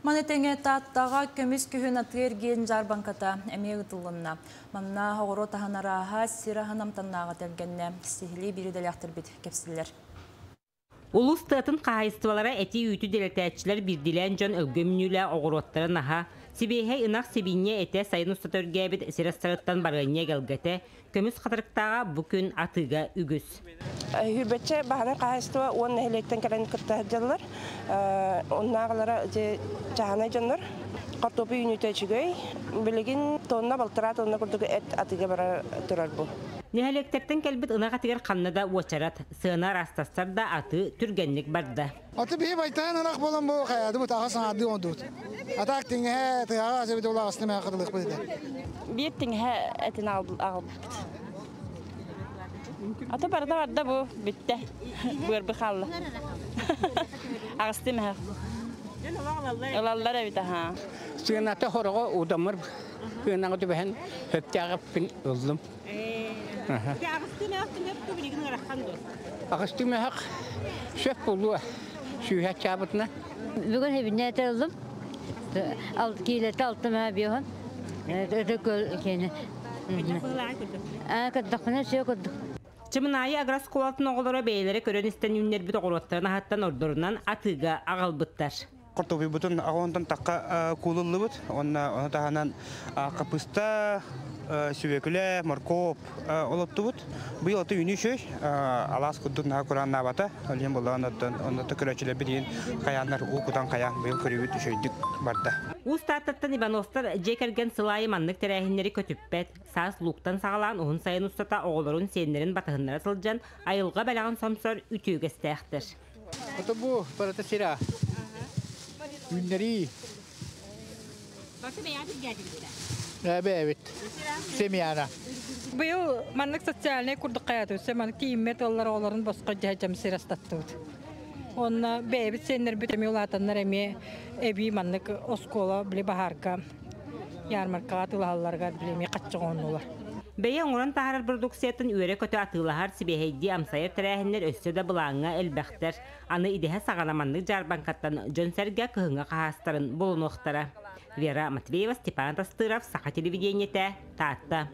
Маны тэҥэ Тааттаҕа көмүс күһүн атыы-эргиэн дьаарбаҥката эмиэ ыытыллынна. Манна оҕуруот аһын арааһа, сир аһын амтаннааҕа тэлгэннэ. Сиһилии биир идэлээхтэрбит кэпсииллэр. Улуус тыатын хаһаайыстыбалара эти-үүтү дэлэтээччилэр биирдиилээн дьон өлгөм үүнүүлээх оҕуруоттарын аһа, сибиэһэй ынах сибиинньэ этэ сайын устата үргээбит сир астарыттан барыанньа эгэлгэтэ, көмүс хатырыктааҕа бу күн атыыга үгүс. Хүрбэччэ баһанар хаһаайыстыба уон нэһилиэктэн кэлэн кытта сылдьаллар. Оннааҕылара чааһынай дьоннор. Хортуоппуй үүнүүтэ үчүгэй. Билигин тонна, балтараа тонна курдук эт атыыга бара турар бу. Нэһилиэктэртэн кэлбит ынах этигэр ханна да уочарат, сыана араастастар да атыы түргэнник барда. Аты биһи байтаан ынах болон бу хайадыбыт аҕа саҥардыы оҥордубут. Атаак тиҥэһэ тыаҕа асыбыт улаҕасты мэ хатылыахпыт этэ. Биир тиҥэһэ этин аҕалбыт. Ата барда барда бу бүттэ. Быарбы хаалла. Аҕысты мэһэх. Ылаллар эбит аха. Сыаната хороҕо удамыр кыанаҕа түбэһэн хөптөөҕөппүн ыллым. Аҕыстыы мөһөх сөп буолуо сүүһэ аччаабытына. Бүгүн эбиннээтэ ыллым. Киилэтэ алта мөһө биоһун. Өтө көл киэнэ. Кырдахпына сүө курдук. Чымынаайы агрооскуолатын оҕолоро бэйэлэрэ көрөн-истэн үүннэрбит оҕуруоттарын аһыттан ордорунан атыыга аҕалбыттар. Хортуоппуйбутун аҕонтон тахха куулуллубут. Уонна ону таһынан хапыста, сүбөкүлэ, моркуоп олоттубут. Быйыл ото үүнүү үчүгэй. Алаас курдук наһаа курааннаабата. Ол иһин буоллаҕына оттон онно көрөөччүлэрбит иһин хайааннар уу кутан хайаан быйыл көрүүбүт үчүгэйдик барда. Уус Тааттаттан Ивановтар дьиэ кэргэн сыл аайы маннык тэрээһиннэри көтүппэт. Саас лууктан саҕалаан уһун сайын устата оҕолорун, сиэннэрин батыһыннара сылдьан айылҕа бэлэҕин сомсор үтүө үгэстээхтэр. Ото бу барыта сира. Үүннэрии. Басы бэйэҕит үргээтигит Бэйэбит. Семьяна. Быйыл маннык социальнай курдук хайатыбыт, маннык тиийиммэт ыаллар оҕолорун босхо дьэһэ сир астаттыбыт. Онно бэйэбит сиэннэрбит эмиэ улаатаннар эмиэ эбии маннык оскуола били баһаарга ярмаркаҕа атыылаһалларыгар били эмиэ хаччы оҥоннулар. Бэйэ оҥорон таһаарар продукциятын үөрэ-көтө атыылаһар, сибиэһэйдии амсайар тэрээһиннэр өссө да былааҥҥа элбэхтэр. Аны идэһэ саҕана маннык дьаарбаҥкаттан дьон-сэргэ кыһыҥҥы хаһаастарын булунуохтара. Вера Матвеева, Степан Тастыров, Саха телевидениетэ, Таатта.